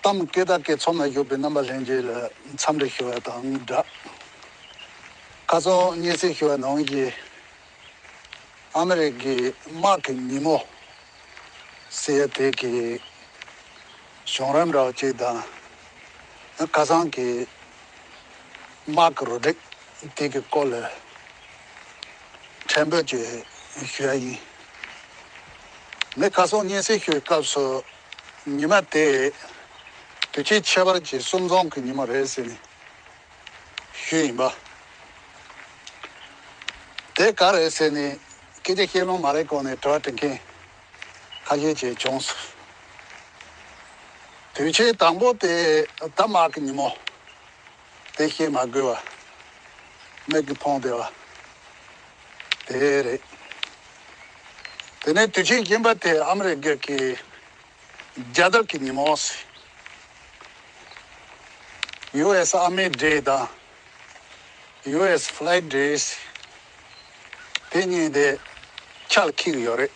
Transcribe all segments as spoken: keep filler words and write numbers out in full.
གཏམ་སྐད་བདག་གི་ཚོམས་ལ་བཞུགས་པའི་རྣམ་པ་ལྷན་རྒྱས་ལ་འཚམས་འདྲི་ཞུ་བ་དང་སྦྲགས། ཁ་སང་སྙན་སེང་ཞུ་བ་ནང་བཞིན། ཨ་མི་རི་ཀའི་དམག་གི་ཉིན་མོ་ཟེར་ཡ་དེ་གི་བྱུང་རིམ་འདྲ་བ་ཅིག་དང་། ཁ་སང་གི་དམག་གི་རུ་སྒྲིག་དེ་གི་སྐོར་ལ་ཕྲན་བུ་ཅིག་ཞུ་ཡ་ཡིན། ངས་ཁ་སང་སྙན་སེང་ཞུ་བའི་སྐབས་སུ་ཉི་མ་དེ་དུས་ཆེན་ཁྱད་པར་གྱི་གསུམ་འཛོམས་ཀྱི་ཉིན་མོ་རེད་ཟེར་ནས་ཞུས་ཡིན་པ། དེ་ག་རེད་ཟེར་ནས་སྐད་ཆ་བཤད་ལོང་མ་རེད་གོང་ནས་དྲི་བ་དྲི་མཁན་ཁ་ཤས་ཅིག་བྱུང་སོང་། དུས་ཆེན་དང་པོ་དེ་ད་དམག་གི་ཉིན་མོ་དེ་བཤད་མ་དགོས་པ། མིག་གིས་མཐོང་བདེ་བ་དེ་རེད། དེ་ནས་དུས་ཆེན་གཞན་པ་དེ་ཨ་མི་རི་ཀ་གི་རྒྱལ་དར་གྱི་ཉིན་མོ་ཟེར། ཡུ་ཨེས་ཨར་མི་ཌེ་དང་། ཡུ་ཨེས་ཕི་ལེག་ཌེ་ཟེར། དེ་གཉིས་དེ་ཆ་ལ་འཁེལ་གྱི་ཡོད་རེད།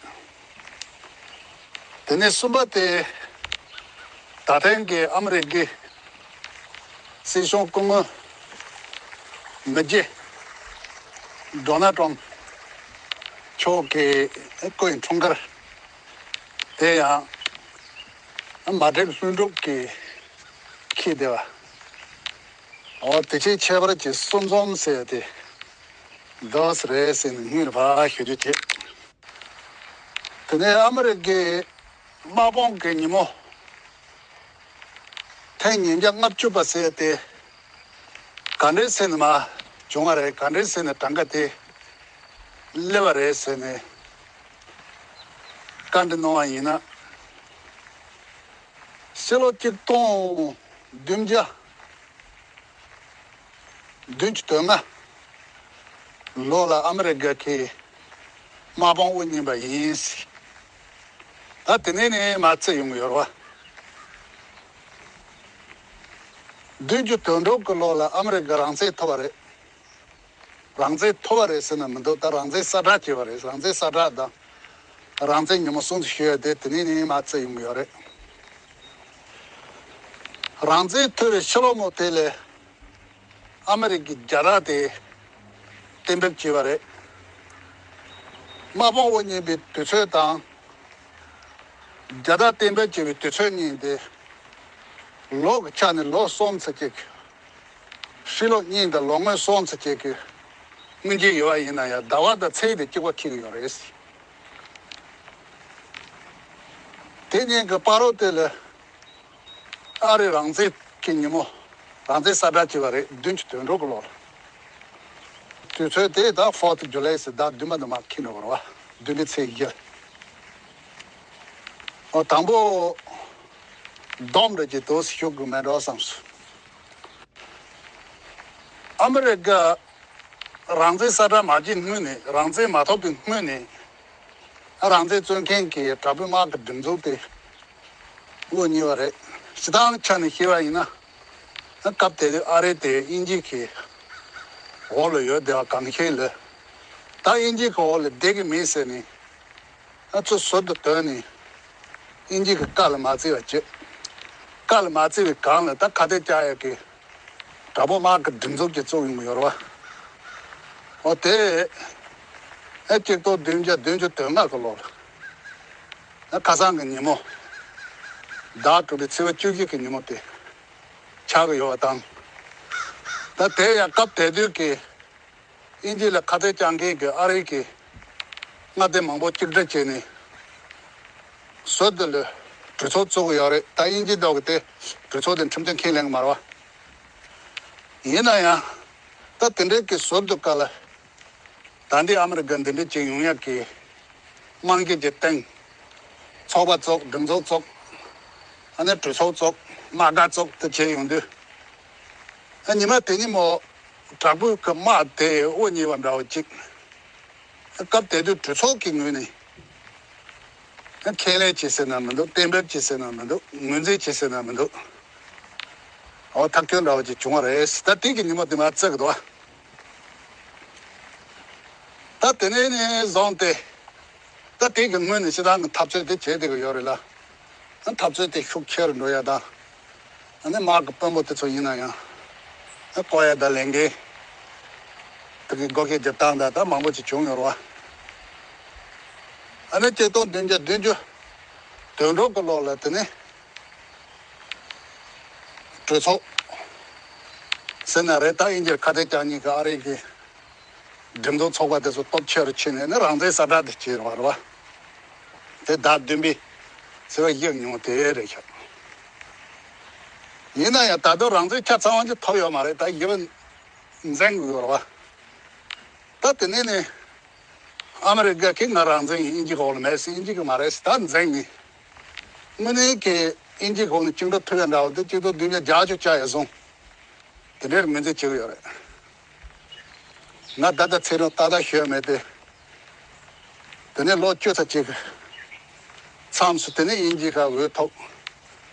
དེ་ནས་གསུམ་པ་དེ་ད་ཐེངས་ཀྱི་ཨ་མི་རི་ཀའི་སྲིད་སྐྱོང་སྐུ་ངོ་མི་རྗེ་ཌོ་ནལ་ཊམ་མཆོག་གི་སྐུའི་འཁྲུངས་སྐར་དེ་ཡང་མ་སྒྲིག་ལྷུན་གྲུབ་ཀྱིས་འཁེལ་བསྡད་པ། འོ་དེ་ཆེས་ཁྱད་པར་གྱི་གསུམ་འཛོམས་ཟེར་ཏེ་འདུག་སེ་རེད་ཟེར་ནས་སྙིང་རུས་ཞུ་རྒྱུ་བྱས། དེ་ནས་ཨ་མི་རི་ཀའི་དམག་དཔུང་གི་ཉིན་མོ་ཐེངས་ཉིས་བརྒྱ་ལྔ་བཅུ་པ་ཟེར་ཏེ་ག་འདྲས་ཟེར་ནས་མ་བྱུང་བ་རེད། ག་འདྲས་ཟེར་ནས་གྲངས་ཀ་དེ་སླེབས་པ་རེད་ཟེར་ནས་བཀའ་འདྲི་གནང་བ་ཡིན་ན། ཕྱི་ལོ་གཅིག་སྟོང་བདུན་བརྒྱ་བདུན་ཅུ་དོན་ལྔ་ལོ་ལ་ཨ་མི་རི་ཀ་གི་དམག་དཔུང་དབུ་བརྙེས་པ་ཡིན། ད་དེ་ནས་ནི་མར་བརྩི་ཡོང་གི་ཡོད་རེད་བ། བདུན་ཅུ་དོན་དྲུག་གི་ལོ་ལ་ཨ་མི་རི་ཀ་རང་བཙན་ཐོབ་པ་རེད། རང་བཙན་ཐོབ་པ་རེད་ཟེར་ན་མི་འདུག་ད་རང་བཙན་གསལ་བསྒྲགས་བྱས་པ་རེད། རང་བཙན་གསལ་བསྒྲགས་དང་རང་བཙན་ཉིན་མོ་སྲུང་བརྩི་ཞུ་ཡ་དེ་དེ་ནས་ནི་མར་བརྩི་ཡོང་གི་ཡོད་རེད། རང་བཙན་ཐོབ་པའི་ཕྱི་ལོ་མོ་དེ་ལས་ཨ་མི་རི་ཀའི་རྒྱལ་དར་དེ་གཏན་འབེབས་བྱས་པ་རེད། དམག་དཔུང་དབུ་བརྙེས་པའི་དུས་ཚོད་དང་། རྒྱལ་དར་གཏན་འབེབས་བྱས་པའི་དུས་ཚོད་གཉིས་དེ་ལོ་གི་ཆ་ནས་ལོ་གསུམ་ཙམ་ཅིག་ཕྱི་ལོ་གཉིས་དང་ལོ་ངོ་གསུམ་ཙམ་ཅིག་གི་སྔོན་རྗེས་ཡོད་པ་ཡིན་ན་ཡང་ཟླ་བ་དང་ཚེས་དེ་གཅིག་པ་འཁེལ་གྱི་ཡོད་རེད། དེ་གཉིས་ཀྱི་བར་རོ་དེ་ལ་ཨ་རི་རང་བཙན་གྱི་ཉིན་མོ་རང་བཙན་གསལ་བསྒྲགས་བྱས་པ་རེད། བདུན་ཅུ་དོན་དྲུག་གི་ལོར། དུས་ཚོད་དེ་ད་Fourth of July ཟེར་ཟླ་བདུན་པ་ནས་མར་འཁེལ་འགྲོ་གི་རེད་བ། བདུན་པའི་ཚེས་བརྒྱད། ཨོ་དང་པོ་སྡོམ་འདྲ་ཅིག་འདུག་ཞུ་དགོས་མེད་འགྲོ་བསམ་སོང་། ཨ་མི་རི་ཀ་རང་བཙན་གསལ་བསྒྲགས་མ་བྱས་སྔོན་ནས། རང་བཙན་མ་ཐོབ་པའི་སྔོན་ནས་རང་བཙན་རྩོད་མཁན་གྱི་དྲག་པོའི་དམག་གི་སྒྲིག་འཛུགས་དེ་དབུ་བརྙེས་པ་རེད། སྤྱིར་བཏང་ཆ་ནས་བཤད་པ་ཡིན་ན། སྐབས་དེ་དུས་ཨ་རི་དེ་དབྱིན་ཇི་གི་འོག་ལ་ཡོད་བསྡད་པ་གང་ཤེས་ལ། ད་དབྱིན་ཇི་གི་འོག་ལ་བསྡད་ཀྱི་མེད་ཟེར་ནས། ཨ་ཚོ་ཟུར་དུ་དོན་ནས་དབྱིན་ཇི་གི་བཀའ་ལ་མ་བརྩི་བ་བྱེད། བཀའ་ལ་མ་བརྩི་བའི་སྒང་ལ་ད་ཁ་གཏད་བཅག་ཡག་གི་དྲག་པོ་དམག་གི་སྒྲིག་འཛུགས་ཀྱི་བཙུགས་ཡོང་གི་ཡོད་རེད་བ། འོ་དེ་ཨ་གཅིག་སྟོང་བདུན་བརྒྱ་བདུན་ཅུ་དོན་ལྔ་གི་ལོར་ཨ་ཁ་སང་གི་ཉིན་མོ་ཟླ་དྲུག་པའི་ཚེས་པ་བཅུ་བཞི་གི་ཉིན་མོ་དེ་ཆགས་ཀྱི་ཡོད་པ་དང་། ད་དེ་ཡང་སྐབས་དེ་དུས་ཀྱི་དབྱིན་ཇི་ལ་ཁ་གཏད་བཅག་མཁན་གྱི་ཨ་རི་གི་མངའ་སྡེ་མང་པོ་གཅིག་སྒྲིལ་བྱས་ནས་ཟུར་དུ་ལ་གྲོས་ཚོགས་བཙུགས་ཡོད་རེད། ད་དབྱིན་ཇི་འདྲ་བོ་དེ་གྲོས་ཚོགས་དེ་ཁྲིམས་མཐུན་ཁས་ལེན་གྱི་མ་རེད་བ། ཡིན་ན་ཡང་ད་དེ་འདྲའི་གི་ཟུར་དུ་ག་ལ་ད་འདི་ཨ་མི་རི་ཀ་འདི་འདྲ་བྱེད་ཡོང་ཡག་གི་རྨང་གཞི་ཅིག་བཏིང་། ཚོགས་པ་བཙུགས། སྒྲིག་འཛུགས་བཙུགས། ཨ་ནི་གྲོས་ཚོགས་བཙུགས། དམག་སྒར་བཙུགས། དེ་བྱས་ཡོང་དུས། ཨ་ཉི་མ་དེ་ཉིན་མོ་དྲག་པོའི་གི་དམག་དེ་དབུ་བརྙེས་པ་འདྲ་བོ་ཅིག་སྐབས་དེ་དུས་གྲོས་ཚོགས་ཀྱི་ངོས་ནས་ཨ་ཁས་ལེན་བྱེད་ཟེར་ན་མི་འདུག་གཏན་འབེབས་བྱེད་ཟེར་ན་མི་འདུག་ངོས་འཛིན་བྱེད་ཟེར་ན་མི་འདུག་འོ་ཐག་གཅོད་འདྲ་བོ་ཅིག་བྱུང་བ་རེད། ད་དེ་གི་ཉིན་མོ་དེ་མར་བརྩི་གི་འདུག་ད་དེ་ནས་ནས་བཟུང་སྟེ། ད་དེ་གི་སྔོན་ནས་སྤྱིར་བཏང་གི་འཐབ་རྩོད་དེ་བྱེད་བསྡད་ཀྱི་ཡོད་རེད་ལ། འཐབ་རྩོད་དེ་ཤུགས་ཆེ་རུ་འགྲོ་ཡ་དང་། ཨ་ནི་དམག་གི་དཔོན་པོ་དེ་ཚོ་ཡིན་ན་ཡང་ཨ་བསྐོ་ཡ་དང་ལས་འགན་དེ་གི་འགོག་རྐྱེན་གྱི་སྟངས་དང་ད་མང་པོ་ཅིག་བྱུང་ཡོད་རེད་བ། ཨ་ནི་ཆིག་སྟོང་བདུན་བརྒྱ་བདུན་ཅུ་དོན་དྲུག་གི་ལོ་ལ་དེ་ནི་གྲོས་ཚོགས་ཟེར་ན་རེད། ད་དབྱིན་ཇིར་ཁ་གཏད་བཅག་མཁན་གྱི་ཨ་རི་གི་འགྲེམས་སྟོན་ཚོགས་པ་དེ་ཚོ་སྟོབས་ཆེ་རུ་ཕྱིན་ནས་ནི་རང་བཙན་གསལ་བསྒྲགས་དེ་བྱས་རེད་བ། དེ་ཟླ་བདུན་པའི་ཚེས་པ་བཞི་ཉིན་དེ་རེད་ཤག་ཡིན་ན་ཡང་ད་དུང་རང་བཙན་ཆ་ཚང་བ་ཅིག་ཐོབ་ཡོད་མ་རེད། ད་ཡིན་པ་འཛིན་དགོས་རེད་བ། ད་དེ་ནས་ནི་ཨ་མི་རི་ཀ་གིས་ང་རང་བཙན་ཡིན། དབྱིན་ཇི་འོག་ལ་མེད་ཟེར། དབྱིན་ཇི་གི་མ་རེད་ཟེར། ད་འཛིན་ནི་དངོས་གནས་ཀྱི་དབྱིན་ཇི་འོག་ནས་བཅིངས་འགྲོལ་ཐོབ་ཡ་འདྲ་བོ་དེ་ཆིག་སྟོང་བདུན་བརྒྱ་བརྒྱད་ཅུ་ཆགས་ཡ་སོང་། དེ་འདྲའི་ངོས་འཛིན་བྱེད་ཀྱི་ཡོད་རེད། ང་ད་ལྟ་ཚེ་རིང་ཏག་ཏག་ཤོད་མེད་དེ། དེ་ནས་ལོ་བཅུ་ཙམ་ཅིག་མཚམས་སུ་དེ་ནས་དབྱིན་ཇི་ཁ་འོས་ཐོབ།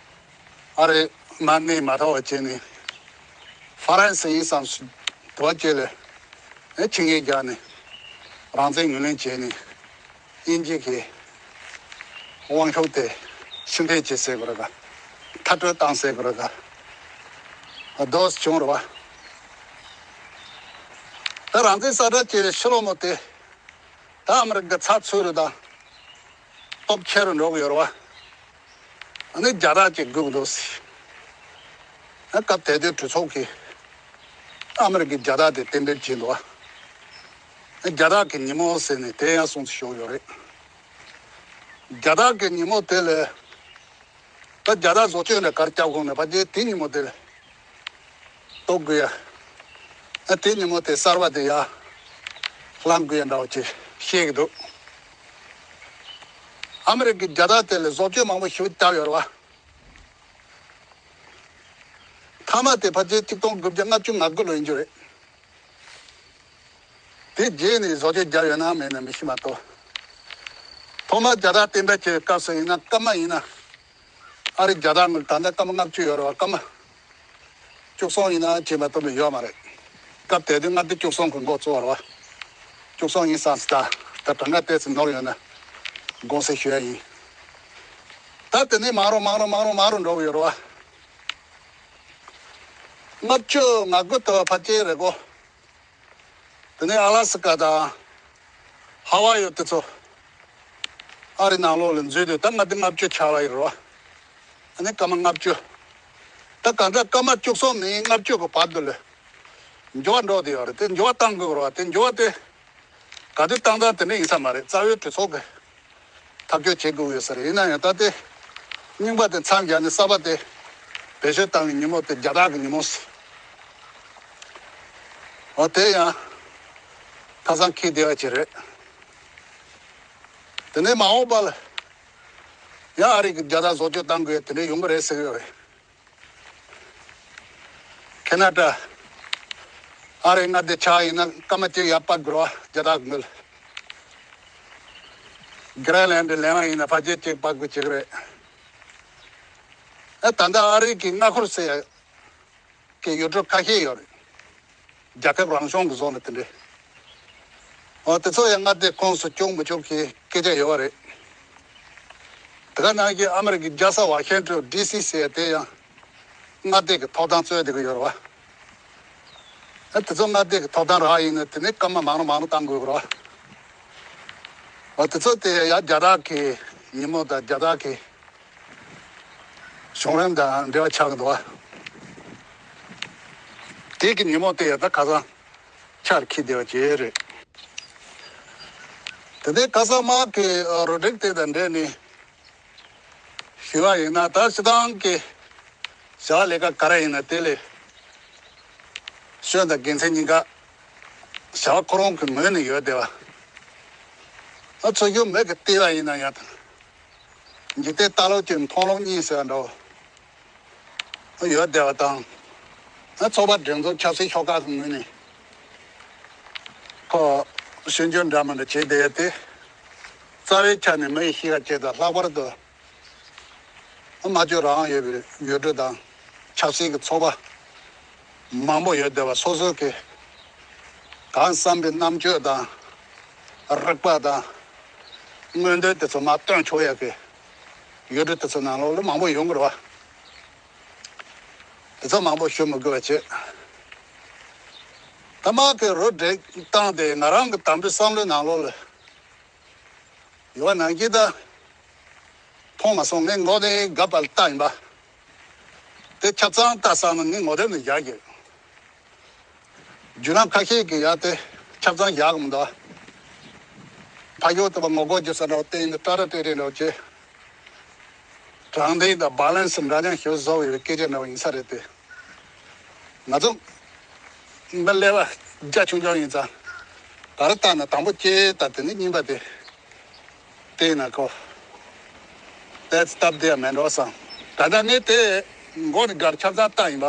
ཨ་རི་མ་གནས་མ་ཐོབ་པ་བྱས་ནས་ཧྥ་རན་སི་ཡིན་བསམ་སུ་དུ་བ་བཅས་ལས་ཆིངས་ཡིག་རྒྱག་ནས་རང་བཙན་ངོས་ལེན་བྱས་ནས། དབྱིན་ཇི་གི་དབང་ཤུགས་དེ་ཕྱིར་འཐེན་བྱེད་ཟེར་དགོས་རེད་ག་མཐར་སྐྲོད་བཏང་ཟེར་དགོས་རེད་ག་རྡོ་བྱུང་རེད་བ། ད་རང་བཙན་གསལ་བསྒྲགས་བྱས་ནས་ཕྱི་ལོགས་མོ་དེ་ད་ཨ་མི་རི་ཀ་ཚགས་ཚུད་རུ་དང་སྟོབས་ཆེ་རུ་འགྲོ་གི་ཡོད་རེད་བ། ཨ་ནི་རྒྱ་སྟག་ཅིག་སྒུག་འདུག་ཟེར། ཨ་སྐབས་དེ་དུས་གྲོས་ཚོགས་ཀྱིས་ཨ་མི་རི་ཀའི་རྒྱ་སྟག་དེ་གཏན་འབེབས་བྱས་འདུག་བ། རྒྱ་སྟག་གི་ཉིན་མོ་ཟེར་ནས་དེ་ཡང་གསུངས་སུ་ཞུགས་ཡོད་རེད། རྒྱ་སྟག་གི་ཉིན་མོ་དེ་ལ་ད་རྒྱ་སྟག་བཟོ་བཅོས་ནས་གར་སྐྱབས་ཁོངས་ནས་ཕ་གིའི་དེ་ཉིན་མོ་དེ་ལ་གཏོགས་དགོས་ཡ། ཨ་དེ་ཉིན་མོ་དེ་གསར་པ་དེ་ཡ་བླང་དགོས་ཡ་འདྲ་བོ་ཅིག་བཤད་ཀྱི་འདུག་ཨ་མི་རི་ཀའི་རྒྱ་སྟག་དེ་ལ་བཟོ་བཅོས་མང་པོ་ཞིག་བརྒྱབ་ཡོད་རེད་བ། མཐའ་མ་དེ་ཕལ་ཆེར་ཆིག་སྟོང་དགུ་བརྒྱ་ལྔ་བཅུ་ང་དགུ་ལོ་ཡིན་རྒྱུ་རེད། དེ་རྗེས་ནས་བཟོ་བཅོས་བརྒྱབ་ཡོད་ན་མེད་ན་མི་ཤེས་མ་གཏོགས། ཐོག་མར་རྒྱ་སྟག་གཏན་འབེབས་བྱས་པའི་སྐབས་སུ་ཡིན་ན་སྐར་མ་ཡིན་ན། ཨ་རི་རྒྱ་སྟག་ངོས་ད་ལྟ་སྐར་མ་ལྔ་བཅུ་ཡོད་རེད་བ། སྐར་མ་བཅུ་གསུམ་ཡིན་ན་བྱེད་མ་ཐུབ་པ་ཡོད་མ་རེད། སྐབས་དེ་དུས་མངའ་སྡེ་བཅུ་གསུམ་གྱི་འགོ་བཙུགས་པ་རེད་བ། བཅུ་གསུམ་ཡིན་བསམ་སྲིད་ད། ད་གྲངས་ཀ་ཏོག་ཙམ་ནོར་ཡོད་ན་དགོངས་སེལ་ཞུ་ཡ་ཡིན། ད་དེ་ནས་མང་རུ་མང་རུ་མང་རུ་མང་རུ་འགྲོ་གི་ཡོད་རེད་བ། ལྔ་བཅུ་ང་དགུ་དུ་བ་ཕལ་ཆེར་རེད་གོ། དེ་ནས་ཨ་ལ་སི་ཀ་དང་ཧ་ཝ་ཡི་དེ་ཚོ་ཨ་རི་ནང་ལོགས་ལ་འཛུལ་དུས་ད་མངའ་སྡེ་ལྔ་བཅུ་ཆགས་པ་ཡིན་རོ། ཨ་ནི་སྐར་མ་ལྔ་བཅུ། ད་གང་ལྟར་སྐར་མ་བཅུ་གསུམ་ནས་ལྔ་བཅུ་གི་བར་དུ་ལ་འགྱུར་བ་འགྲོ་བསྡད་ཡོད་རེད། དེ་འགྱུར་བ་གཏང་དགོས་རེད་བ། དེ་འགྱུར་བ་དེ་ག་དུས་གཏང་སྟངས་དེ་འདྲ་ཡིན་ས་མ་རེད། རྩ་བའི་གྲོས་ཚོགས་ཀྱི་ཐག་གཅོད་བྱེད་དགོས་ཡོད་ས་རེད། ཡིན་ན་ཡང་ད་ལྟའི་རྙིང་པ་དེ་མཚམས་བཞག་ནས་གསར་པ་དེ་བེད་སྤྱོད་བཏང་བའི་ཉིན་མོ་དེ་རྒྱ་སྟག་གི་ཉིན་མོ་ཟེར། འོ་དེ་ཡང་ཁ་སང་འཁེལ་བསྡད་པ་ཅིག་རེད། དེ་ནས་མ་འོངས་པ་ལ་ཡང་ཨ་རི་གི་རྒྱ་སྟག་བཟོ་བཅོས་བཏང་དགོས་དེ་འདྲ་ཡོང་གི་རེད་ཟེར་གི་ཡོད་རེད། ཁེ་ན་ཌ། ཨ་རིའི་མངའ་སྡེ་ཆགས་ཡིན་ན་སྐར་མ་གཅིག་ཡར་སྤར་དགོས་རེད་བ། རྒྱ་སྟག་གི་ངོས་ལ། གྷི་རེན་ལེན་ཌི་ལེན་པ་ཡིན་ན་ཕལ་ཆེར་གཅིག་སྤར་དགོས་ཀྱི་རེད། ཨ་ད་ལྟ་ཨ་རི་གི་མངའ་ཁུལ་ཟེར་ཡ་གི་ཡུལ་གྲུ་ཁ་ཤས་ཡོད་རེད། རྒྱལ་ཁབ་རང་སྐྱོང་གི་བཟོ་ལ་དེ་འདྲས། འོ་དེ་ཚོ་ཡང་མངའ་སྡེ་ཁོངས་སུ་བཅུག་མི་བཅུག་གི་སྐད་ཆ་ཡོད་པ་རེད། དེ་ག་ནང་བཞིན་ཨ་མི་རི་ཀའི་རྒྱལ་ས་ཝ་ཤིང་ཊོན་ཌི་སི་ཟེར་དེ་ཡང་མངའ་སྡེ་གི་ཐོབ་ཐང་རྩོད་བསྡད་ཀྱི་ཡོད་རེད་བ། ཨ་དེ་ཚོ་མངའ་སྡེ་གི་ཐོབ་ཐང་རག་ཡིན་ན་དེ་ནས་སྐར་མ་མང་རུ་མང་རུ་བཏང་དགོས་ཀྱི་རེད་བ། འོ་དེ་ཚོ་དེ་ཡང་རྒྱ་སྟག་གི་ཉིན་མོ་དང་རྒྱ་སྟག་གི་བྱུང་རིམ་དང་འབྲེལ་བ་ཆགས་ཀྱི་འདུག་བ། དེ་གི་ཉིན་མོ་དེ་ཡང་ད་ཁ་སང་ཆར་འཁྱིལ་བསྡད་པ་བཅས་རེད། དེ་ནས་ཁ་སང་དམག་གི་རུ་སྒྲིག་དེ་དང་འབྲེལ་ནས་ཞུ་བ་ཡིན་ན། ད་སྤྱི་བཏང་གི་བྱ་བ་ལས་ཀ་ག་རེ་ཡིན་ན་དེ་ལས་གཞོན་དང་རྒན་ཚེ་གཉིས་ཀ་བྱ་བ་ཁོ་རང་གི་ངོས་ནས་ཡོད་བསྡད་པ། ཨ་ཚོ་ཞུ་མེད་གི་བལྟས་པ་ཡིན་ན་ཡང་། འཇིག་རྟེན་ལྟ་ལོག་གཅིག་མཐོང་ལོག་གཉིས་ཟེར་བ་འདྲ་བོ་ཡོད་བསྡད་པ་དང་། ཚོགས་པ་འགྲེམས་འཛུགས་ཆབ་སྲིད་ཤོག་ཁག་གི་ངོས་ནས་ཁོ་ཞུ་རྒྱུ་འདྲ་མི་འདྲ་བྱེད་བསྡད་ཡ་དེ། རྩ་བའི་ཆ་ནས་མི་ཡི་གཤིས་ཀ་བཅས་དང་ལྷག་པར་དུ་སྨྲ་བརྗོད་རང་དབང་ཡོད་པའི་ཡུལ་གྲུ་དང་ཆབ་སྲིད་ཀྱི་ཚོགས་པ་མང་པོ་ཡོད་བསྡད་པ་སོ་སོ་གི་གང་བསམ་པའི་རྣམ་དཔྱོད་དང་རིག་པ་དང་མངོན་འདོད་དེ་ཚོ་མར་སྟོན་ཆོག་ཡ་གི་ཡུལ་གྲུ་དེ་ཚོ་ནང་ལོགས་ལ་མང་པོ་ཡོང་གི་རེད་བ། རྫོ་མང་པོ་ཞུ་མི་དགོས་པ་བྱེད། ད་མ་གི་རུ་འགྲིག་བཏང་སྟེ་ང་རང་གི་དམ་པའི་བསམ་བློའི་ནང་ལོགས་ལ་ཡོད་པ་ནང་བཞིན་ད་མཐོང་མ་སོང་། ངས་མགོ་དེ་གབ་པ་ལྟ་ཡིན་པ། དེ་ཆ་ཚང་ལྟ་བསམ་ན་ངས་ངོ་དེབ་ནས་བཞག་གི། བརྒྱུད་ལམ་ཁ་ཤས་ཀྱིས་ཡ་དེ་ཆ་ཚང་བཞག་གི་མི་འདུག་ཕ་ཡུལ་དུ་བ་ངོ་རྒོལ་རྒྱུ་ས་འདྲ་བ་བསྟན་ཡིན་ན་ཏྲ་ཏྲ་ཏྲེ་ཏྲེ་འདྲ་བ་བྱེད། དྲང་བདེན་དང་བྷ་ལན་སི་འདྲ་མཉམ་ཞིག་བཟོ་བའི་སྐད་ཆ་འདྲ་བ་ཡིན་ས་རེད་དེ། ང་ཚོ་མི་ལས་བ་རྒྱ་ཆུང་ཆུང་ཡིན་ཙང་། ག་རེ་བལྟས་ན་དང་པོ་སྐྱེས་དང་དེ་ནི་གཉིས་པ་དེ་བལྟས་ན་ཁོ། དེ་སྟབས་བདེ་མེད་འགྲོ་བསམ། ད་ལྟ་ངས་དེ་མགོ་ནས་སྒར་ཆ་ཚང་བལྟས་ཡིན་པ།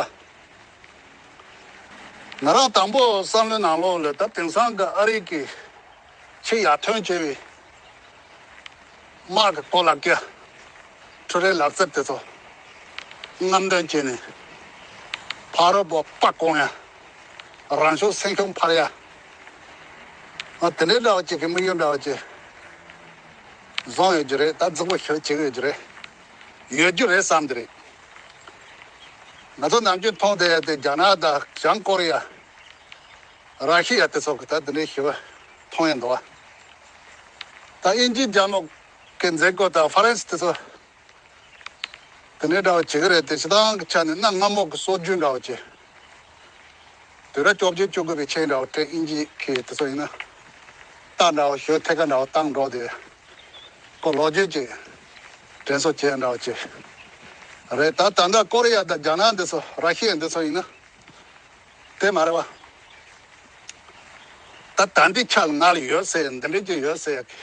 ང་རང་དང་པོ་བསམ་བློའི་ནང་ལོགས་ལ་ད་དེང་སང་གི་ཨ་རི་གི་ཆེས་ཡར་ཐོན་ཆེ་བའི་དམག་གི་གོ་ལག་རྒྱ། འཕྲུལ་རིག་ལག་རྩལ་དེ་ཚོ་རྔམ་སྟོན་བྱས་ནས། ཕ་རོལ་པོ་པ་སྐོང་ཡ། རང་ཤུགས་སེམས་ཤུགས་འཕར་ཡ། ཨ་དེ་འདྲའི་འདྲ་བ་ཅིག་གི་དམིགས་ཡུལ་འདྲ་བ་ཅིག་བཟུང་ཡོད་རྒྱུ་རེད། ད་རྫིག་པོ་ཞིག་བྱེད་ཀྱི་ཡོད་རྒྱུ་རེད། ཡོད་རྒྱུ་རེད་བསམ་གྱི་རེད། ང་ཚོ་ནམ་རྒྱུན་མཐོང་བསྡད་ཡ་དེ་རྒྱ་ནག་དང་བྱང་ཀོ་རི་ཡ། ར་ཤི་ཡ་དེ་ཚོ་གི་ད་དེ་འདྲའི་ཞི་བ་མཐོང་ཡ་འདུག་བ། ད་དབྱིན་ཇི་རྒྱ་ནག་གི་མཛད་སྒོ་དང་ཧྥ་རན་སི་དེ་ཚོ་དེ་འདྲའི་འདྲ་བ་བྱེད་ཀྱི་རེད་དེ། སྤྱི་བཏང་གི་ཆ་ནས་གནའ་སྔ་མོ་གི་སྲོལ་རྒྱུན་འདྲ་བ་བྱེད། དུས་རབས་བཅོ་བརྒྱད་བཅུ་དགུ་པའི་ཆེན་འདྲ་བ་སྤྲད། དབྱིན་ཇི་གི་དེ་ཚོ་ཡིན་ན་རྟ་འདྲ་བ་ཞོལ་ཐད་ཀ་འདྲ་བ་བཏང་འགྲོ་དེ། ཁོ་ལོ་རྒྱུས་ཀྱི་དྲན་གསོ་བྱེད་ཡ་འདྲ་བ་བྱེད་རེད། ད་ད་ལྟ་ཀོ་རི་ཡ་དང་རྒྱ་ནག་འདི་ཚོ་ར་ཤི་ཡ་འདི་ཚོ་ཡིན་ན། དེ་མ་རེད་བ། ད་ད་འདི་ཆ་ལ་ང་ལ་ཡོད་ཟེར་ཡ་འདི་འདྲ་ཅིག་ཡོད་ཟེར་ཡ་གི་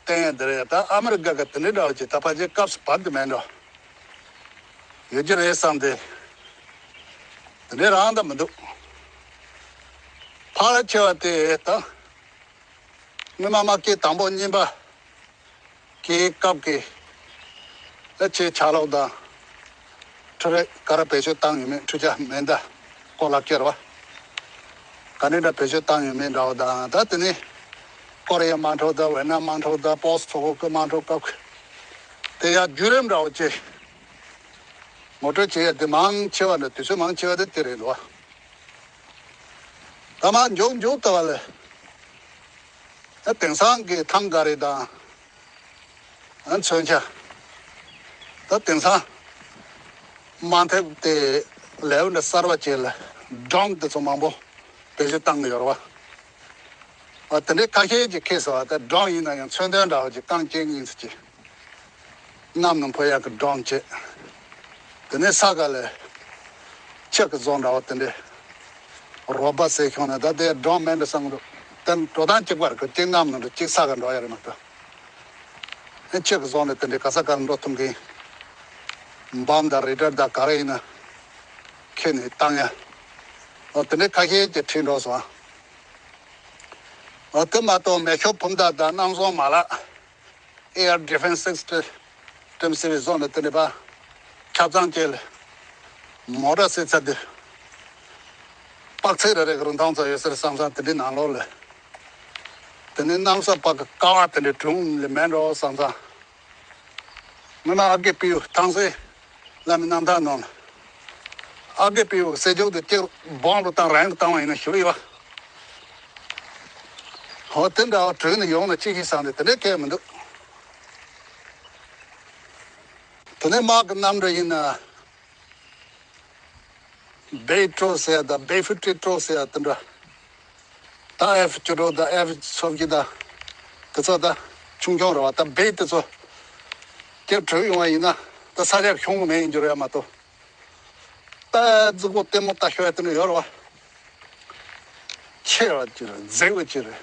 བསྟན་ཡ་འདི་རེད། ད་ཨ་མི་རི་ཀ་གི་དེ་འདྲ་འདྲ་བ་ཅིག་ད་ཕལ་ཆེར་སྐབས་སུ་བབས་འདི་མེད་འགྲོ། ཡོད་ཀྱི་རེད་བསམ་སྟེ། དེ་འདྲའི་རང་ད་མི་འདུག་ཕལ་ཆེ་བ་དེ་ད། སྔོན་མ་མ་སྐད་དང་པོ་གཉིས་པ་སྐད་སྐབས་ཀྱི་ཨ་ཆེ་ཆ་ལོག་དང་། འཕྲུལ་རིག་ག་རེ་བེད་སྤྱོད་བཏང་ཡོད་མེད། འཕྲུལ་ཆས་མེ་མདའ་གོ་ལག་ཁྱེར་བ་ག་ནས་འདྲ་བེད་སྤྱོད་བཏང་ཡོད་མེད་འདྲ་བ་དང་། ད་དེ་ནས་ཀོ་རི་ཡ་དམག་འཁྲུག་དང་ཝེ་ནམ་དམག་འཁྲུག་དང་པོ་སི་ཚོ་ཁོ་ཁོའི་དམག་འཁྲུག་སྐབས་ཀྱི་དེ་ཡང་བརྒྱུད་རིམ་འདྲ་བོ་ཅིག་ངོ་སྤྲོད་བྱེད་ཡ་དེ་མང་ཆེ་བ་ནི་དུས་ཚོད་མང་ཆེ་བ་དེ་དེ་རེད་འདུག་ད་མ་མགྱོགས་མགྱོགས་ལྟ་བ་ལ། ད་དེང་སང་གི་ཐང་ག་རེ་དང་། ཨ་མཚོན་ཆ། ད་དེང་སང་དམག་འཐབ་དེ་ལེའུ་འདྲ་གསར་བ་བཅས་ལ་ཌོན་དེ་ཚོ་མང་པོ་བེད་སྤྱོད་བཏང་གི་ཡོད་རེད་བ། ཨ་དེ་འདྲའི་ཁ་ཤས་ཀྱིས་ཁེལ་སོང་བ། ད་ཌོན་ཡིན་ན་ཡང་མཚོན་དོན་འདྲ་བ་ཅིག་རྐང་གཅིག་གཉིས་ཙམ་ཅིག་གནམ་ནང་འཕུར་ཡག་གི་ཌོན་བྱས། དེ་ནས་ས་ག་ལ་ཕྱི་གི་བཟོ་འདྲ་བ་དེ་འདྲའི་རོ་བ་ཟེར་ཤོང་ན་ད་དེ་ཌོན་མེད་འགྲོ་བསམ་གི་འདུག་དེ་འགྲོ་སྟངས་གཅིག་པ་རེད། གཅིག་གནམ་ནང་འགྲོ། གཅིག་ས་ག་འགྲོ་ཡ་རེད་མ་གཏོགས། ཨེ་ཕྱི་གི་བཟོ་ནས་དེ་འདྲའི་ག་ས་ག་ལ་འགྲོ་ཐུབ་མཁན་འབམ་དང་རེ་ཌར་དང་ག་རེ་ཡིན་ན་ཁྱེར་ནས་བཏང་ཡ། འོ་དེ་འདྲའི་ཁ་ཤས་ཀྱིས་ཁྲིད་འགྲོ་སོང་། འོ་དེ་མ་གཏོགས་མེ་ཤོག་འཕུར་མདའ་དང་གནམ་བཟང་མ་ལག Air Defense System ཟེར་བའི་བཟོ་འདྲ་དེ་འདྲ་པ་ཆ་ཚང་བཅས་ལ་མོ་ཊ་ཟེར་ཚར་དུས་དཔག་ཚད་རེ་རེ་གི་རིན་ཐང་ཚོ་ཡོད་ཟེར་བསམ་བསམ། དེ་འདྲའི་ནང་ལོགས་ལ་དེ་ནས་གནམ་ས་བར་གི་ཀ་བ་དེ་འདྲའི་གྲུང་ལ་མེད་འགྲོ་བསམ་བསམ། སྔོན་མ་ཨ་རྒས་པིའུ་ཐང་སེ་བླ་མའི་རྣམ་ཐར་ནང་ལ་ཨ་རྒས་པིའུ་གི་སེ་ཇོག་དེ་གཅིག་སྦོམ་རུ་བཏང་རང་གིས་བཏང་བ་ཡིན་ན་ཞུ་ཡི་བ། ཧོ་དེ་འདྲ་བ་དྲུག་ནས་ཡོང་ན་ཅི་ཞིག་བསམ་ནས་དེ་འདྲའི་གལ་མི་འདུག་དེ་ནས་དམག་གི་གནམ་གྲུ་ཡིན་ན། བེ་ཊི་རལ་ཟེར་ཡ་དང་བེ་ཕིབ་ཊི་ཊུ་ཟེར་ཡ་དེ་འདྲ། ད་ཨེཕ་བཅུ་དྲུག་དང་ཨེཕ་སོ་བཞི་དང་དེ་ཚོ་ད་ཆུང་ཆུང་རེད་བ། ད་བེ་དེ་ཚོ་སྐྱེ་བྲོས་ཡོང་བ་ཡིན་ན་ད་ས་ཆ་ཤོང་གི་མེད་ཡིན་རྒྱུ་རེད་མ་གཏོགས། ད་རྫིག་པོ་ལྟད་མོ་ལྟ་ཤོར་ཡ་དེ་འདྲ་ཡོད་རེད་བ། ཆེ་བ་ཅིག་རེད། རྫིག་པ་ཅིག་རེད།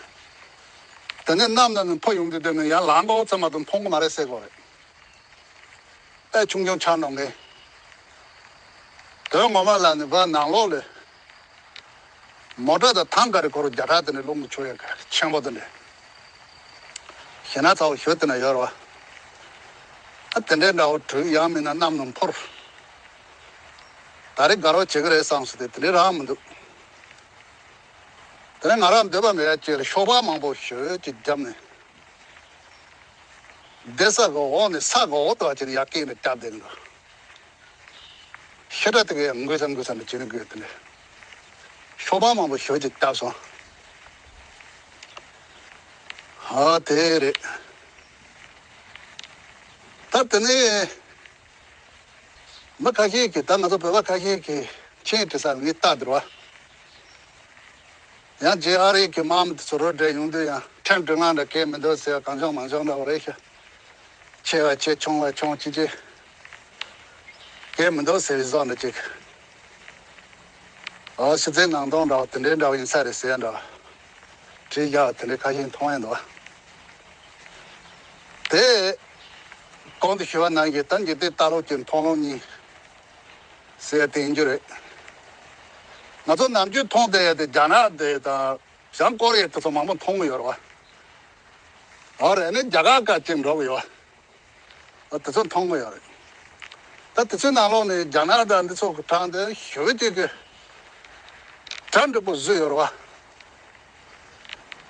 དེ་ནས་གནམ་ནང་ནས་འཕུར་ཡོང་དུས་དེ་ནས་ཡར་ལངས་འགྲོ་ཚེ་མ་གཏོགས་མཐོང་གི་མ་རེད་ཟེར་གོ་རེད། ཨེ་ཆུང་ཆུང་ཆགས་གནང་གི། དོན་ངོ་མ་ལ་ནི་བ་ནང་ལོགས་ལ་མོ་ཊ་དང་ཐང་ག་རེ་ཁོ་རང་བརྒྱ་ཕྲག་དེ་ནས་རླུང་གིས་ཆུ་ཡ་ག་ཆེན་པོ་དེ་འདྲ། ཞེ་ན་ཚ་བོ་ཞོ་དེ་ན་ཡོད་རེད་བ། ཨ་དེ་འདྲའི་འདྲ་བོ་དྲུག་ཡང་མིན་ན་གནམ་ནང་འཕུར། ད་རེས་དགའ་རོགས་བྱེད་ཀྱི་རེད་བསམ་སོང་སྟེ་དེ་འདྲའི་རང་མི་འདུག་དེ་ནས་ང་རང་འདོད་པ་མེད་ཡ་ཅིག་ལ་ཤོག་སྦག་མང་པོ་ཞོ་ཅིག་བརྒྱབ་ནས། བསྡད་ས་གི་འོག་ནས་ས་གི་འོག་ཏུ་བ་ཅིག་ནས་ཡར་སྐེད་ནས་བརྒྱབ་བསྡད་འདུག་ཁྱེད་རང་དེ་གའི་འགོས་ས་འགོས་ས་འདྲ་བྱེད་ནི་དགོས་དེ་ནས་ཤོག་སྦག་མང་པོ་ཞོ་ཅིག་བཏབ་སོང་། ཨ་དེ་རེད། ད་དེ་ནས་མི་ཁ་ཤས་ཀྱིས་ད་ང་ཚོ་བོད་པ་ཁ་ཤས་ཀྱིས་ཆེན་བྲི་ས་ངས་ལྟ་འདུག་བ། ཡང་རྗེས་ཨ་རིའི་གི་དམག་མི་དེ་ཚོ་རོ་བསྒྲལ་ཡོང་དུས་ཡང་ཁྲིམས་སྒྲིག་ལམ་འདྲ་གས་མི་འདུག་ཟེར་གང་བྱུང་མང་བྱུང་འདྲ་བ་རེད་ཤག་ཆེ་བ་ཆེ་ཆུང་བ་ཆུང་ཅི་ཅི་གས་མི་འདུག་ཟེར་བཟོ་འདྲ་ཅིག་ཨོ་ཕྱི་ཚེ་ནང་སྟོང་འདྲ་བ་དེ་འདྲའི་འདྲ་བ་ཡིན་ས་རེད་ཟེར་འདྲ་བ་བྲིས་རྒྱག་དེ་འདྲའི་ཁ་ཤས་མཐོང་ཡ་འདུག་དེ་གོང་དུ་ཞུས་པ་ནང་བཞིན་ད་འཇིག་རྟེན་ལྟ་ལོག་གི་མཐོང་ལོག་གཉིས་ཟེར་དེ་ཡིན་རྒྱུ་རེད། ང་ཚོ་ནམ་རྒྱུན་མཐོང་བསྡད་ཡ་དེ་རྒྱ་ནག་དེ་དང་བྱང་ཀོ་རི་ཡ་དེ་ཚོ་མང་པོ་མཐོང་གི་ཡོད་རེད་བ། ཨོ་རེད་ནི་རྒྱ་གར་སྐད་ཅིག་འགྲོ་གི་ཡོད་བ། ཨ་དེ་ཚོ་མཐོང་གི་ཡོད་རེད། ད་དེ་ཚོའི་ནང་ལོགས་ནས་རྒྱ་ནག་དང་འདི་ཚོ་གི་གྲངས་དེ་ཞེ་པོ་ཅིག་གི་གྲ་འགྲིག་པོ་བཟོས་ཡོད་རེད་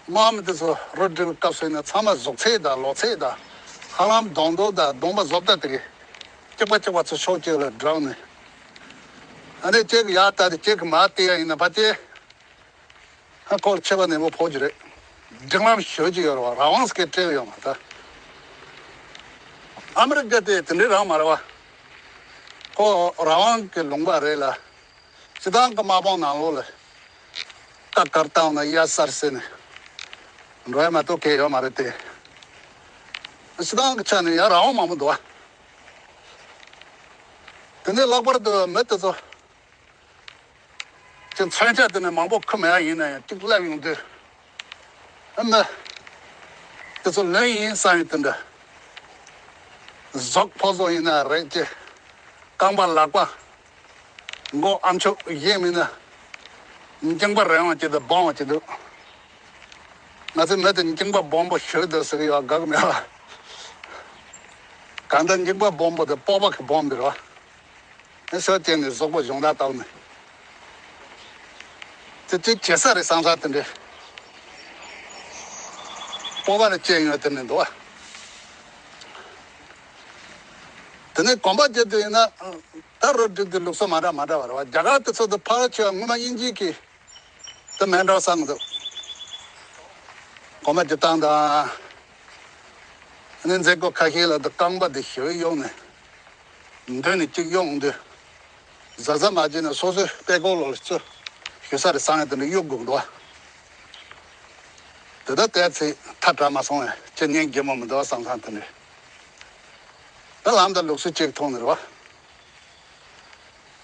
བ། དམག་མི་དེ་ཚོ་རོ་སྒྲིལ་སྐབས་སུ་ཡིན་ན་ཚང་མ་གཟུགས་ཚད་དང་ལོ་ཚད་དང་ཧ་ལམ་གདོང་མདོག་དང་གདོང་པ་བཟོ་ལྟ་དེ་གི་གཅིག་པ་གཅིག་པ་ཚོ་ཕྱོགས་གཅིག་ལ་བསྒྲགས་ནས་ཨ་ནི་གཅིག་གི་ཡར་ལྟ་དེ་གཅིག་གི་མར་བལྟས་ཡ་ཡིན་ན་ཕ་གཅིག་ཧ་ཁོ་ལ་ཆད་པ་ནན་པོ་ཕོག་རྒྱུ་རེད། སྒྲིག་ལམ་ཞེ་པོ་ཅིག་ཡོད་རེད་བ། རང་དབང་སྐད་སྤྲད་ཡོད་མ་རེད་ད། ཨ་མི་རི་ཀ་དེ་དེ་འདྲའི་རང་མ་རེད་བ། ཁོ་རང་དབང་གི་ལུང་པ་རེད་ལ། སྤྱི་བཏང་གི་དམག་དཔུང་ནང་ལོགས་ལ་ཀ་དཀར་བཏང་ན་གཡའ་གསར་ཟེར་ནས་འགྲོ་ཡ་མ་གཏོགས་གལ་ཡོད་མ་རེད་དེ། སྤྱི་བཏང་གི་ཆ་ནས་ཡང་རང་དབང་མང་པོ་འདུག་བ། དེ་ནས་ལྷག་པར་དུ་མི་དེ་ཚོ། ཅིག་མཚོན་ཆ་དེ་ནས་མང་པོ་ཁུར་མེད་ཡ་ཡིན་ན་ཡང་གཅིག་སླེབས་ཡོང་དུས། ཨ་མ། དེ་ཚོ་ལོན་ཡིན་བསམ་ཡོད་དེ་འདྲ། ཟོག་ཕོ་ཟོག་ཡིན་ན་རེད་ཅེ། རྐང་པ་ལག་པ། མགོ་ཨ་མཆོག་གཞན་མིན་ན། མཇིང་པ་རིང་བ་ཅིག་དང་སྦོམ་བ་ཅིག་འདུག་ང་ཚོའི་མི་དེ་མཇིང་པ་སྦོམ་པོ་ཞིག་འདུག་ཟེར་གི་ཡོད་དགའ་གི་མེད་བ། གང་ལྟར་མཇིང་པ་སྦོམ་པོ་དེ་སྤོབས་པ་གི་སྦོམ་འདིར་བ། ཨེ་ཤོ་ཅན་ནི་གཟུགས་པོ་གཞུང་དག་བཏང་ནས། དེ་དེ་བྱེད་ས་རེད་བསམ་ས་དེ་འདྲས། སྤོབས་པ་ལ་ཅན་ཡོད་དེ་ནི་འདུག་བ། དེ་ནས་གོམ་པ་རྒྱབ་དུས་ཡིན་ན། ད་རོ་སྒྲིག་དེ་ལུགས་སྲོལ་མ་འདྲ་མ་འདྲ་བ་རེད་བ། རྒྱ་གར་དེ་ཚོ་དེ་ཕལ་ཆེ་བ་སྔོན་མ་དབྱིན་ཇི་གི་དེ་མེད་འགྲོ་བསམ་གི་འདུག་གོམ་པ་རྒྱབ་སྟངས་དང་། ཨ་ནི་མཛད་སྒོ་ཁ་ཤས་ལ་དེ་རྐང་པ་དེ་ཞེ་པོ་གཡོགས་ནས། མདུན་ནས་གཅིག་གཡོགས་འདུག་གཟབ་གཟབ་མ་བྱས་ན་སོ་སོའི་པད་ཀོ་ལོ་ལ་ཚུར་ཞུ་ས་རེད་བསམ་ཡ་དེ་འདྲ་གཡུག་དགོས་འདུག་བ། དེ་ལྟར་བལྟས་ཚེ་ཐལ་དྲགས་མ་སོང་བས་ཅི་ཉན་རྒྱུ་མོ་མི་འདུག་བསམ་བསམ་དེ་འདྲ། ད་ལམ་དང་ལུགས་སྲོལ་གཅིག་མཐོང་ནི་རེད་བ།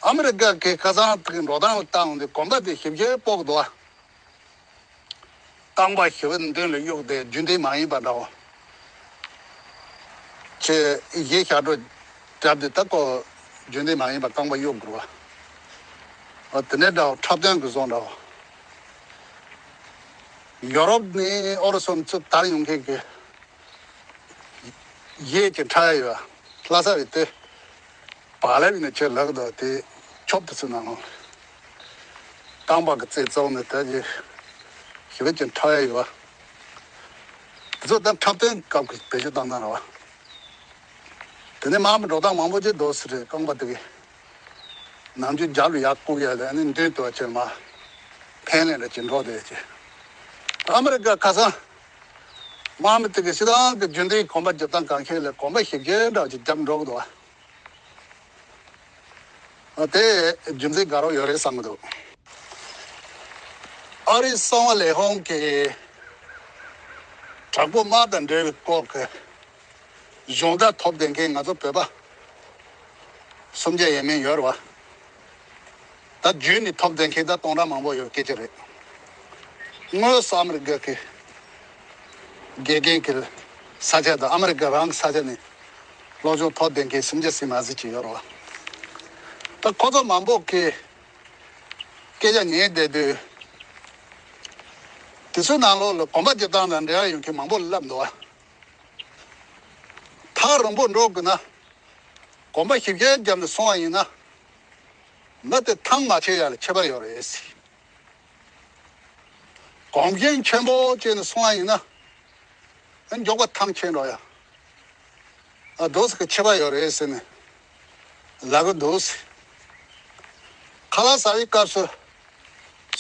ཨ་མི་རི་ཀ་གི་ཁ་སང་དེ་གི་འགྲོ་སྟངས་ལ་བལྟས་འོང་དུས་གོམ་པ་དེ་ཞིབ་ཞིབ་སྤོག་འདུག་བ། རྐང་པ་ཞེ་པོ་མདུན་ལ་གཡུགས་ཏེ་རྒྱུན་ལྡན་མ་ཡིན་པ་འདྲ་བོ། ཆེ་གཞས་ཞབས་བྲོ་བརྒྱབ་སྟེ་ད་ཀོ་རྒྱུན་ལྡན་མ་ཡིན་པ་རྐང་པ་གཡུག་དགོས་པ། འོ་དེ་འདྲའི་འདྲ་བོ་འཁྲབ་སྟོན་གྱི་བཟོ་འདྲ་བོ། ཡོ་རོབ་ནས་ཨོ་རོ་སོན་ཚུར་དར་ཡོང་མཁན་གྱི་གཞས་ཀྱི་འཁྲབ་ཡ་ཡོད། ལྷ་ས་རེད་དེ། བག་ལེབ་ཡིན་ན་ཁྱེད་ལག་དང་དེ་ཆོབ་ཏུ་ཚུད་ན་ལོང་། རྐང་པ་གི་རྩེ་བཙོག་ནས་དེ་གི་ཞི་བའི་ཀྱི་འཁྲབ་ཡ་ཡོད་བ། དེ་ཚོ་ད་འཁྲབ་སྟོན་སྐབས་ཀྱི་བེད་སྤྱོད་བཏང་སྟངས་ར་བ། དེ་ནས་དམག་མི་འགྲོ་སྟངས་མང་པོ་ཅིག་འདུག་ཟེར་རེད། རྐང་པ་དེ་གི་ནམ་རྒྱུན་རྒྱབ་ལ་ཡར་བཀུག་ཡ་ལ་ནི་མདུན་དུ་བ་ཁྱེར་མ་འཕེན་ལེན་ར་ཅིག་འགྲོ་བསྡད་ཅིག་ཨ་མི་རི་ཀ་ཁ་སང་དམག་མི་དེ་གི་སྤྱི་བཏང་གི་རྒྱུན་ལྡན་གོམ་པ་རྒྱག་སྟངས་གང་ཤེས་ལ་གོམ་པ་ཞིབ་རྒྱས་འདྲ་བ་ཅིག་རྒྱབ་འགྲོ་གི་འདུག་བ། དེ་རྒྱུ་མཚན་དགའ་རབ་ཡོད་རེད་བསམ་གི་འདུག་ཨ་རིའི་གསང་བ་ལས་ཁུངས་ཀྱིས་དྲག་པོ་དམག་དང་འབྲེལ་བའི་སྐོར་གྱི་གཞུང་བརྡ་ཐོབ་བསྡད་མཁན་ང་ཚོ་བོད་པ་སུམ་བརྒྱ་ཡས་མས་ཡོད་རེད་བ། ད་རྒྱུན་ནས་ཐོབ་བསྡད་མཁན་ད་སྟོང་ཕྲག་མང་པོ་ཡོད་སྐད་ཆ་རེད། དངོས་སུ་ཨ་མི་རི་ཀ་གི་དགེ་རྒན་གྱི་ས་ཆ་དང་ཨ་མི་རི་ཀ་རང་གི་ས་ཆ་ནས་སློབ་སྦྱོང་ཐོབ་བསྡད་མཁན་སུམ་བརྒྱ་ཟིན་མ་ཟིན་ཅིག་ཡོད་རེད་བ། ད་ཁོ་ཚོ་མང་པོ་གིས་སྐད་ཆ་ཉན་བསྡད་དུས། དེ་ཚོའི་ནང་ལོགས་ལ་གོམ་པ་རྒྱག་སྟངས་དང་འབྲེལ་བ་ཡོད་མཁན་མང་པོ་ལབ་འདུག་བ། ཐག་རིང་པོ་འགྲོ་དགོས་ན། གོམ་པ་ཞིབ་རྒྱས་བརྒྱབ་ནས་སོང་བ་ཡིན་ན། མི་དེ་ཐང་མ་ཆད་ཡ་ལ་ཁྱད་པར་ཡོད་རེད། གོམ་རྒྱུན་ཆེན་པོ་བྱས་ནས་སོང་བ་ཡིན་ན། མགྱོགས་པ་ཐང་ཆད་འགྲོ་ཡ། ཨ་དོ་ཟེར་གི་ཁྱད་པར་ཡོད་རེད་ཟེར་ནས་ལབ་གི་འདུག་ཟེར། ཁ་ལག་ཟ་བའི་སྐབས་སུ་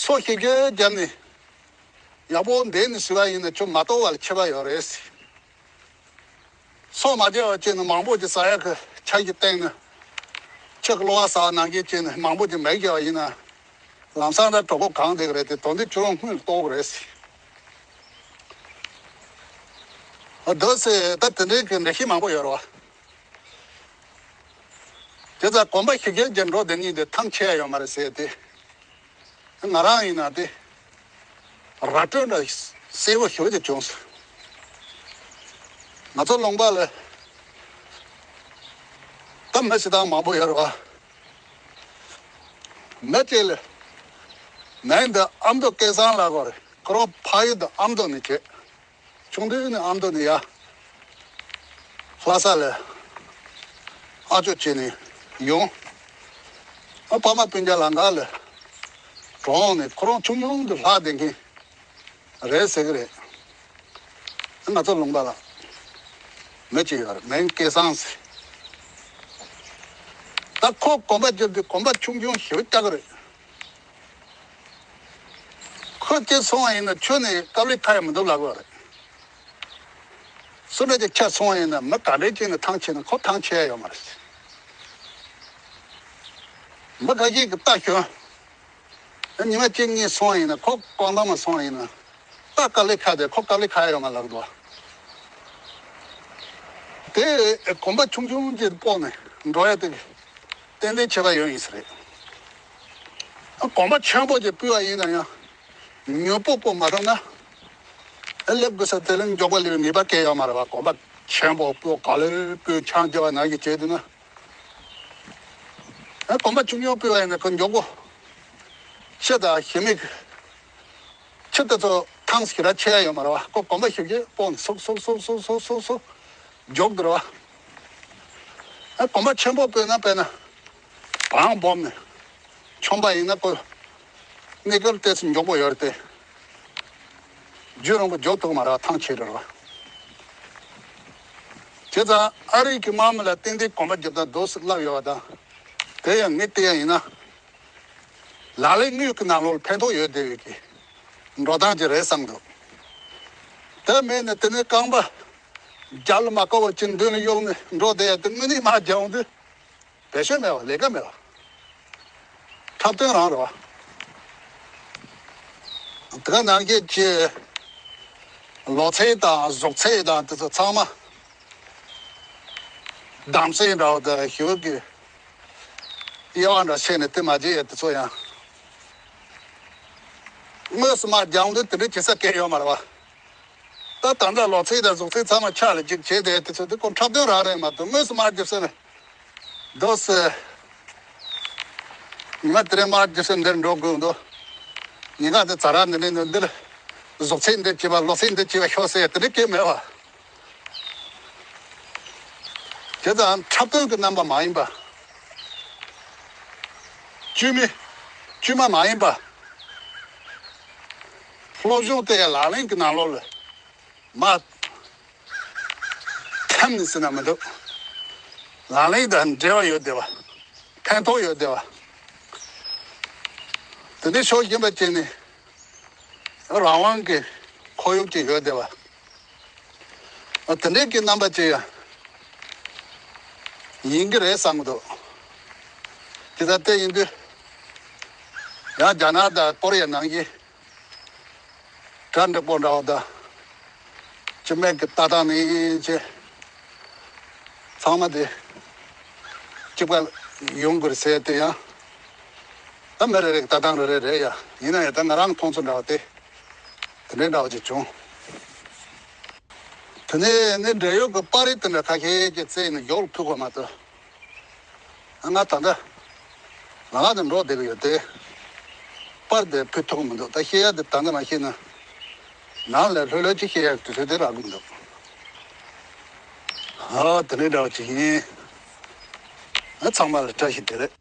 སོ་ཞིག་གི་རྒྱབ་ནས་ཡག་པོ་འདེད་ནས་ཟོས་པ་ཡིན་ན་ཁྱོད་མ་གཏོགས་པ་ལ་ཁྱད་པར་ཡོད་རེད། སོ་མ་བརྒྱབ་པ་བྱས་ནས་མང་པོ་ཅིག་ཟ་ཡག་གི་ཆ་ཞིག་བཏིང་ནས་ཁྱོད་ཀྱི་གློ་བ་ཟ་བ་ནང་བཞིན་བྱས་ནས་མང་པོ་ཅིག་མེད་བརྒྱབ་པ་ཡིན་ན་ལམ་སང་ད་གྲོད་ཁོག་གང་བསྡད་ཀྱི་རེད་དེ། དོན་དེ་ཁྱོད་རང་སྔོན་ལ་རྟོགས་ཀྱི་རེད། འོ་འདུག་སེ་ད་དེ་འདྲའི་གི་འགྲེལ་བཤད་མང་པོ་ཡོད་རེད་བ། དེ་ཙང་གོམ་པ་བཞི་བརྒྱ་བརྒྱབ་འགྲོ་བསྡད་མཁན་དེ་ཐང་ཆད་ཡོད་མ་རེད་ཟེར་ཏེ། ང་རང་ཡིན་ན་དེ་ར་སྤྲོད་འདྲ་གསལ་པོ་ཞེ་པོ་ཅིག་བྱུང་སོང་། ང་ཚོ་ལུང་པ་ལ་ད་མི་སྤྱིར་བཏང་མང་པོ་ཡོད་རེད་བ། མི་གཅིག་ལ་མིང་འདི་ཨ་མདོ་སྐལ་བཟང་ལབ་དགོས་རེད། ཁོ་རང་ཕ་ཡུལ་དུ་ཨ་མདོ་ནས་བྱས། ཆུང་དུས་ནས་ཨ་མདོ་ནས་ཡར་ལྷ་ས་ལ་ཨ་ཅོ་བྱས་ནས་ཡོང་། ཨ་ཕ་མ་སྤུན་ཀྱག་ལ་འགའ་ལ་གྲོངས་ནས་ཁོ་རང་ཆུང་ཆུང་དུ་ལྷག་བསྡད་མཁན་རེད་ཟེར་གི་རེད། ང་ཚོ་ལུང་པ་ལ་མི་གཅིག་ཡོད་རེད། མིང་སྐལ་བཟང་ཟེར། ད་ཁོ་གོམ་པ་བརྒྱབ་དུས་གོམ་པ་ཆུང་ཆུང་ཞེ་པོ་རྒྱག་གི་རེད། ཁོ་སྐྱེས་སོང་བ་ཡིན་ན་ཁྱོད་ནི་དཀའ་ལས་ཁག་ཡ་མི་འདུག་ལབ་དགོས་རེད། སུ་འདྲ་ཅིག་ཆགས་སོང་བ་ཡིན་ན་མི་ག་འདྲས་ཅིག་ནི་ཐང་ཆད་ན་ཁོ་ཐང་ཆད་ཡ་ཡོད་མ་རེད། མི་ཁ་ཤས་ཀྱིས་རྟ་ཞོན། ཉི་མ་གཅིག་གཉིས་སོང་བ་ཡིན་ན་ཁོ་ལྐོག་འཐམ་མ་སོང་བ་ཡིན་ན་རྟ་དཀའ་ལས་ཁག་དེ་ཁོ་དཀའ་ལས་ཁག་ཡ་ཡོད་མ་ལབ་འདུག་བ། དེ་གོམ་པ་ཆུང་ཆུང་ཅིག་སྤོས་ནས་འགྲོ་ཡ་དེ་ཏན་ཏན་ཁྱད་པར་ཡོད་ཡིན་ས་རེད། གོམ་པ་ཆེན་པོ་ཅིག་སྤོས་པ་ཡིན་ན་ཡང་མྱུར་པོ་སྤོ་མ་ཐུབ་ན། ཨ་སླེབས་དགོས་ས་དེ་ལ་མགྱོགས་པ་སླེབས་པའི་ངེས་པ་གང་ཡང་ཡོད་མ་རེད་བ། གོམ་པ་ཆེན་པོ་སྤོས་ག་ལེར་སྤོས་ཆང་རྒྱག་པ་ནང་བཞིན་བྱས་འདུག་ན། ཨ་གོམ་པ་ཆུང་ཆུང་སྤོས་པ་ཡིན་ན་ཁོ་མགྱོགས་པོ། ཤ་དང་ཞི་མི་གི་ཆུ་དེ་ཚོ་ཐང་ཞིག་ར་ཆད་ཡ་ཡོད་མ་རེད་བ། ཁོ་གོམ་པ་ཞིག་གིས་སྤོས་ནས་སུག་སུག་སུག་སུག་སུག་སུག་མགྱོགས་འདུག་རེད་བ། ཨ་གོམ་པ་ཆེན་པོ་སྤོས་ན་དཔེར་ན་བང་སྦོམ་ནས་མཆོང་པ་ཡིན་ན་ཁོ་གནས་སྐབས་ཏོག་ཙམ་མགྱོགས་པོ་ཡོད་རེད་དེ། རྒྱུན་རིང་པོ་མགྱོགས་ཐུབ་མ་རེད་བ། ཐང་ཆད་འགྲོ་རེད་བ། བྱས་ཙང་ཨ་རི་གི་དམག་མི་ལ་ཏན་ཏན་གོམ་པ་རྒྱབ་སྟངས་འདུག་སེ་བསླབས་ཡོད་པ་དང་། དེ་ཡང་ངས་བལྟས་ཡ་ཡིན་ན། ལག་ལེན་དངོས་ཀྱི་ནང་ལོགས་ལ་ཕན་ཐོགས་ཡོད་བསྡད་པའི་གི་འགྲོ་སྟངས་ཅིག་རེད་བསམ་འདུག་དེ་མེད་ན་དེ་ནས་རྐང་པ་རྒྱབ་ལ་མ་བཀག་པ་ཅིག་མདུན་ལ་གཡུགས་ནས་འགྲོ་བསྡད་ཡ་དེ་དངོས་གནས་དམག་རྒྱག་འོང་དུས་བེད་སྤྱོད་མེད་པ། ལས་ཀ་མེད་པ། འཁྲབ་སྟོན་རང་རེད་བ། དེ་ག་ནང་བཞིན་གྱི་ལོ་ཚད་དང་གཟུགས་ཚད་དང་དེ་ཚོ་ཚང་མ་གདམ་གསེས་འདྲ་བོ་དང་ཞུ་གི་དབྱེ་བ་འདྲ་ཕྱེ་ནས་དེ་མ་བྱེད་ཡ་དེ་ཚོ་ཡང་དངོས་སུ་མ་རྒྱང་དུ་དེ་འདྲ་བྱེད་ས་གང་ཡོད་མ་རེད་བ། ད་ད་ལྟ་ལོ་ཚད་དང་གཟུགས་ཚད་ཚང་མ་ཆ་ལ་གཅིག་བྱས་ཏེ་དེ་ཚོ་དེ་ཁོ་འཁྲབ་སྟོན་རང་རེད་མ་གཏོགས་དངོས་སུ་མ་རྒྱབ་ས་ནས། འདུག་སེ། ཉི་མ་དེ་རིང་དམག་རྒྱབ་སེ་འདིར་འགྲོ་དགོས་འདུག་ཉིན་གང་དེ་ཛ་དྲག་འདི་འདྲ་འདུག་འདིར་གཟུགས་ཚད་འདི་བྱས་པ་ལོ་ཚད་འདི་བྱས་པ་ཤོག་ཟེར་དེ་འདྲ་སྐད་མེད་པ། དེ་ཙང་འཁྲབ་སྟོན་གྱི་རྣམ་པ་མ་ཡིན་པ། དཀྱུས་མ། དཀྱུས་མ་མ་ཡིན་པ། སློབ་སྦྱོང་དེ་ལག་ལེན་གྱི་ནང་ལོགས་ལ་མ། ཐེམ་ནི་ཟེར་ན་མི་འདུག་ལག་ལེན་དང་འབྲེལ་བ་ཡོད་བསྡད་པ། ཕན་ཐོགས་ཡོད་བསྡད་པ། དེ་འདྲའི་ཕྱོགས་གཞན་པ་བྱས་ནས་རང་དབང་གི་ཁོར་ཡུག་ཅིག་ཡོད་བསྡད་པ། དེ་འདྲའི་གི་རྣམ་པ་ཅིག་ཡང་ཡིན་གྱི་རེད་བསམ་གྱི་འདུག་དེ་ལྟར་དེ་ཡིན་དུས་ཡང་རྒྱ་ནག་དང་ཀོ་རི་ཡ་ནང་བཞིན། གྲ་འགྲིག་པོ་འདྲ་བ་དང་། སྤྱི་མེས་ཀྱི་ལྟ་སྟངས་ནི་ཅི། ཚང་མ་དེ་གཅིག་པ་ཡོང་དགོས་ཟེར་དེ་ཡང་། ད་མི་རེ་རེ་གི་ལྟ་སྟངས་རེ་རེ་རེད་ཡ། ཡིན་ན་ཡང་ད་ང་རང་མཐོང་ཚུལ་འདྲ་བ་དེ་དེ་འདྲའི་འདྲ་བ་ཅིག་བྱུང་། དེ་ནས་ནི་འབྲེལ་ཡོད་ཀྱི་པར་རིས་དེ་འདྲ་ཁ་ཤས་ཀྱི་རྩིས་ནས་ཡོག་ལ་ཕུལ་དགོས་མ་གཏོགས། ང་ད་ལྟ་ལམ་ཁ་དུ་འགྲོ་བསྡད་ཀྱི་ཡོད་དེ། པར་དེ་ཕུལ་ཐུབ་ཀྱི་མི་འདུག་ད་བཤད་ཡ་དེ་ད་ལྟ་མ་བཤད་ན། ནང་ལ་ལྷོད་ལྷོད་ཅིག་བཤད་ཡ་དུས་ཚོད་དེ་རག་གི་མི་འདུག་ཨ་དེ་འདྲའི་འདྲ་བ་ཅིག་ཡིན། ཨ་ཚང་མ་ལ་བཀྲ་ཤིས་བདེ་ལེགས།